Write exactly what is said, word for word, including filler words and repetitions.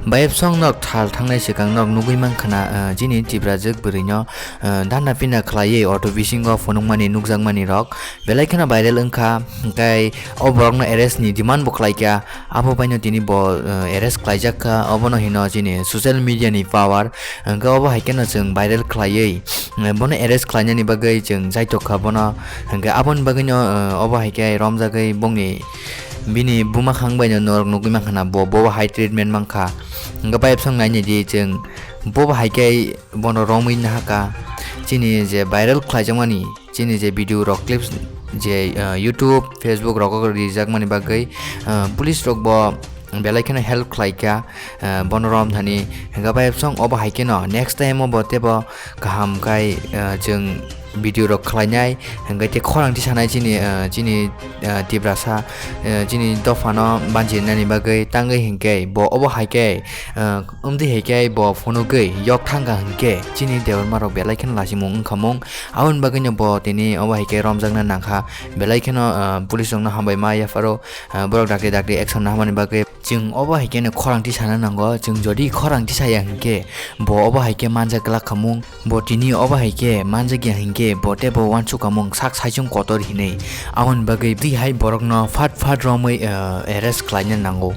Bayapsong nok thal thangnai swkang nok nugwi mankha na, ah, chini Tiprajwk bwrwino, ah, dana pina khlaiwi auto bisingo phunukmani nukjakmani rok belai kheno viral wngkha, hwnkhe o borokno arrest ni demand bo khlaikha, abo baino tini bo, ah, arrest khlaijakha, obono hino chini social media ni power, hwnkhe obo hai kheno chwng viral khlaiwi, ah, bono arrest khlainani bagwi chwng jaitokha bono, hwnkhe aboni bagwino, ah, obo hai khe romjagwi bongni bini buma khang baino norok nugwi mankha na bo, bo hai treatment mankha. Hwnkhe Bayapsong nainai di chwng bo hai khe bono romwi nahaka. Chini je viral khlaijakmani, chini je video rok clips je, ah, YouTube, Facebook rogo rijakmani bagwi, ah, police rok bo belai kheno help khlaikha, ah, bono romthani. Hwnkhe Bayapsong obo hai kheno next time o bo tebo kaham khai, ah, chwng video rok khlainai, hwnkhe tei khorang tisanai chini, ah, chini, ah, Tiprasa, ah, chini dophano banjirnani bagwi tangwi hwnkhe bo obo hai khe, ah, wngtwi hai khe bo phunugwi yok thangkha hwnkhe chini Debbarma rok belai kheno lachimung wngkhamung, aboni bagwino bo tini obo hai khe romjakna nangkha, belai kheno, ah, police rokno hambai ma yapharo, ah, borok dakti dakti action hamani bagwi. Chwng obo hai khe no khorang tisana nango, chwng jodi khorang tisaya hinkhe bo obo hai khe manjak glak khamung, bo tini obo hai khe manjakya hinkhe bo tebo uansuk khamung sak saichung kotor hinwi. Aboni bagwi twi hai borokno phat phat romwi, eh, arrest khlaina nango.